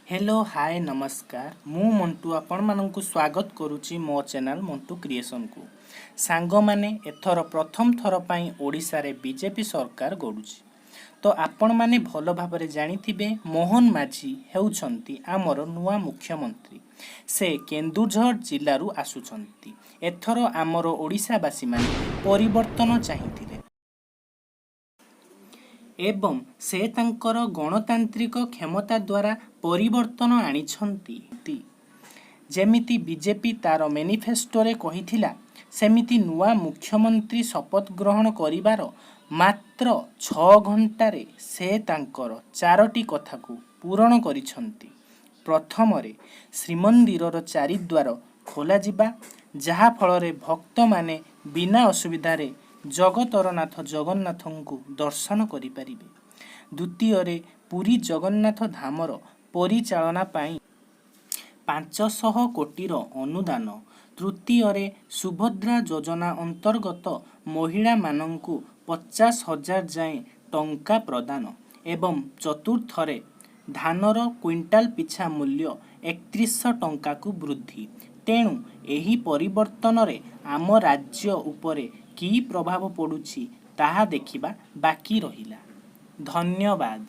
Hello, ହାଏ, ନମସ୍କାର। ମୁଁ ମଣ୍ଟୁ, ଆପଣମାନଙ୍କୁ ସ୍ୱାଗତ କରୁଛି ମୋ ଚ୍ୟାନେଲ୍ ମଣ୍ଟୁ କ୍ରିଏସନ୍କୁ। ସାଙ୍ଗମାନେ, ଏଥର ପ୍ରଥମ ଥର ପାଇଁ ଓଡ଼ିଶାରେ ବିଜେପି ସରକାର ଗଢ଼ୁଛି। ତ ଆପଣମାନେ ଭଲ ଭାବରେ ଜାଣିଥିବେ, ମୋହନ ମାଝୀ ହେଉଛନ୍ତି ଆମର ନୂଆ ମୁଖ୍ୟମନ୍ତ୍ରୀ। ସେ କେନ୍ଦୁଝର ଜିଲ୍ଲାରୁ ଆସୁଛନ୍ତି। ଏଥର ଆମର ଓଡ଼ିଶାବାସୀମାନେ ପରିବର୍ତ୍ତନ ଚାହିଁଥିଲେ ଏବଂ ସେ ତାଙ୍କର ଗଣତାନ୍ତ୍ରିକ କ୍ଷମତା ଦ୍ୱାରା ପରିବର୍ତ୍ତନ ଆଣିଛନ୍ତି। ଯେମିତି ବିଜେପି ତାର ମ୍ୟାନିଫେଷ୍ଟୋରେ କହିଥିଲା, ସେମିତି ନୂଆ ମୁଖ୍ୟମନ୍ତ୍ରୀ ଶପଥ ଗ୍ରହଣ କରିବାର ମାତ୍ର 6 ଘଣ୍ଟାରେ ସେ ତାଙ୍କର ଚାରୋଟି କଥାକୁ ପୂରଣ କରିଛନ୍ତି। ପ୍ରଥମରେ ଶ୍ରୀମନ୍ଦିରର ଚାରିଦ୍ୱାର ଖୋଲାଯିବା, ଯାହାଫଳରେ ଭକ୍ତମାନେ ବିନା ଅସୁବିଧାରେ ଜଗତର ନାଥ ଜଗନ୍ନାଥଙ୍କୁ ଦର୍ଶନ କରିପାରିବେ। ଦ୍ୱିତୀୟରେ ପୁରୀ ଜଗନ୍ନାଥ ଧାମର ପରିଚାଳନା ପାଇଁ 500 କୋଟିର ଅନୁଦାନ। ତୃତୀୟରେ ସୁଭଦ୍ରା ଯୋଜନା ଅନ୍ତର୍ଗତ ମହିଳାମାନଙ୍କୁ 50,000 ଯାଏଁ ଟଙ୍କା ପ୍ରଦାନ ଏବଂ ଚତୁର୍ଥରେ ଧାନର କୁଇଣ୍ଟାଲ ପିଛା ମୂଲ୍ୟ 3100 ଟଙ୍କାକୁ ବୃଦ୍ଧି। ତେଣୁ ଏହି ପରିବର୍ତ୍ତନରେ ଆମ ରାଜ୍ୟ ଉପରେ କି ପ୍ରଭାବ ପଡ଼ୁଛି, ତାହା ଦେଖିବା ବାକି ରହିଲା। ଧନ୍ୟବାଦ।